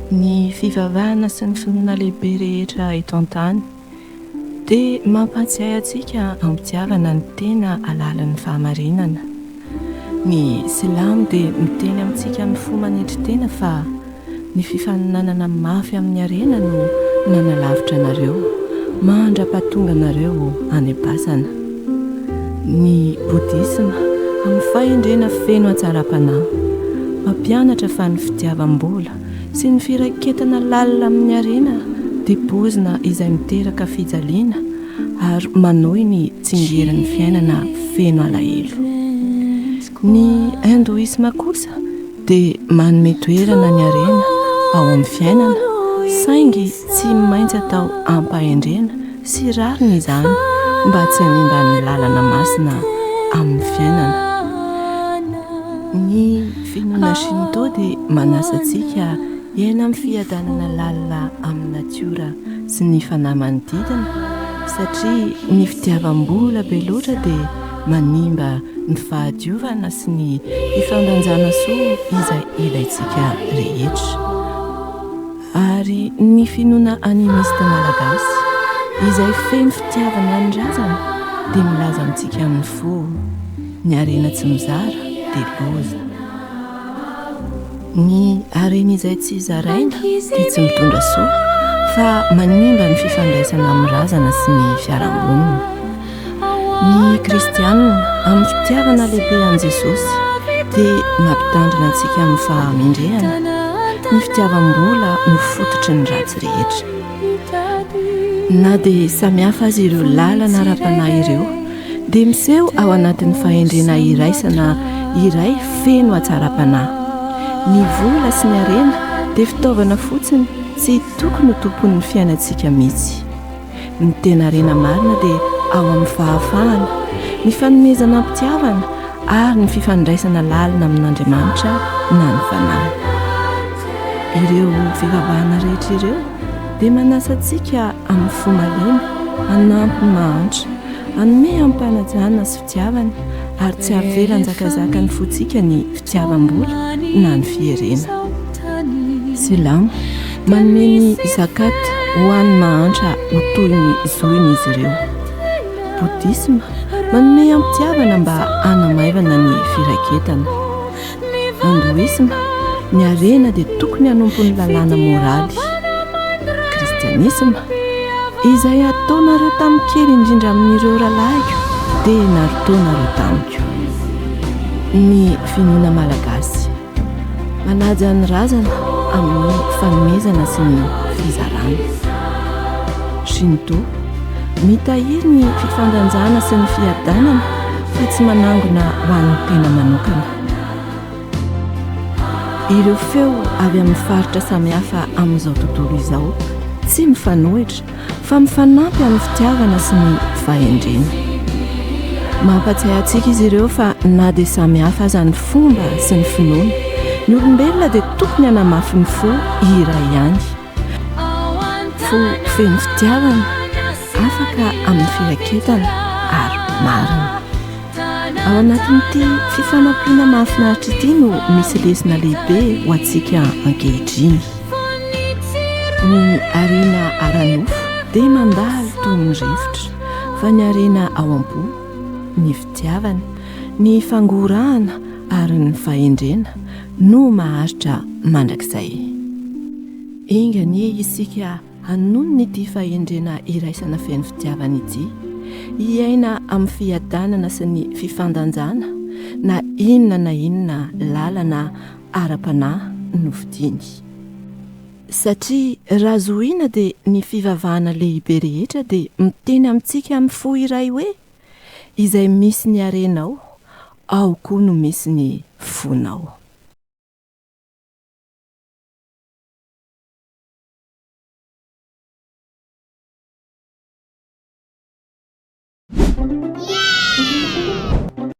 Ny fivavahana sy ny finoana lehibe rehetra eto an-tany dia mampahatsiahy antsika am-pitiavana ny tena halalin'ny fahamarinana. Ny Silamo dia miteny amintsika amin'ny fo manetry tena fa ny fifaninanana mafy amin'ny harena no nanalavitra anareo mandra-pahatonga anareo any am-pasana. Ny Bodisma, amin'ny fahendrena feno hatsaram-panahy, mampianatra fa ny fitiavam-bola sy ny firaketana lalina amin'ny harena dia poizina izay miteraka fijaliana ary manohy ny tsingerin'ny fiainana feno alahelo. Ny Hindoisma kosa dia manome toerana ny harena ao amin'ny fiainana, saingy tsy maintsy atao am-pahendrena sy rariny izany mba tsy hanimba ny lalana masina amin'ny fiainana. Ny finoana Shinto dia manasa antsika hiaina amin'ny fiadanana lalina amin'ny natiora sy ny fanahy manodidina, satria ny fitiavam-bola be loatra dia manimba ny fahadiovana sy ny fifandanjana soa izay ilaintsika rehetra. Ary ny finoana animiste malagasy, izay feno fitiavana ny razana, dia milaza amintsika amin'ny fo, ny harena tsy mizara dia loza. Ny harena izay tsy zaraina dia tsy mitondra soa, fa manimba ny fifandraisana amin'ny razana sy ny fiarahamonina. Ny kristianina, amin'ny fitiavana lehibe an'i Jesosy, dia mampitandrina antsika amin'ny fahamendrehana, ny fitiavam-bola no fototry ny ratsy rehetra. Na dia samihafa aza ireo lalana ara-panahy ireo, dia miseho ao anatin'ny fahendrena iraisana iray feno hatsaram-panahy. Ny vola sy ny harena dia fitaovana fotsiny tsy tokony ho tompon'ny fiainantsika mihitsy. Ny tena harena marina dia ao amin'ny fahafahana, ny fanomezana am-pitiavana ary ny fifandraisana lalina amin'Andriamanitra na ny Fanahy. Ireo fivavahana rehetra ireo dia manasa antsika amin'ny fo malemy hanampy ny mahantra, hanome amim-panajana sy fitiavana ary tsy havela hanjakazaka ny fontsika ny fitiavam-bola na ny fierena. Silamo, manome ny Zakat ho an'ny mahantra ho toy ny zohiny izy ireo. Bodisma, manome am-pitiavana mba hanamaivana ny firaketana. Hindoisma, ny harena dia tokony hanompo ny lalàna moraly. Kristianisma, izay ataonareo tamin'ny kely indrindra amin'ireo rahalahiko dia nartaonareo tamiko. Ny finoana malagasy, manaja ny razana amin'ny fanomezana sy ny fizarana. Shinto, mitahiry ny fifandanjana sy ny fiadanana fa tsy manangona ho an'ny tena manokana. Ireo feo avy amin'ny faritra samihafa amin'izao tontolo izao tsy mifanohitra fa mifanampy amin'ny fitiavana sy ny fahendrena. Mampatsiahy antsika izy ireo fa na dia samihafa aza ny fomba sy ny finoana, ny olombelona dia tokony hanamafy ny fo iray ihany. Fo feno fitiavana, afaka amin'ny firaketana ary marina. Ao anatin'ity fifanampiana mahafinaritra ity no misy lesona lehibe ho antsika ankehitriny. Ny harena ara-nofo dia mandalo toy ny rivotra, fa ny harena ao am-po, ny fitiavana, ny fangorahana ary ny fahendrena no maharitra mandrakizay. Enga anie isika Hanonona ity fahendrena iraisana feno fitiavana ity, hiaina amin'ny fiadanana sy ny fifandanjana na inona na inona lalana ara-panahy nofidiny. Satria raha zohiana dia ny fivavahana lehibe rehetra dia miteny amintsika amin'ny fo iray hoe, Izay misy ny harenao, ao koa no misy ny fonao.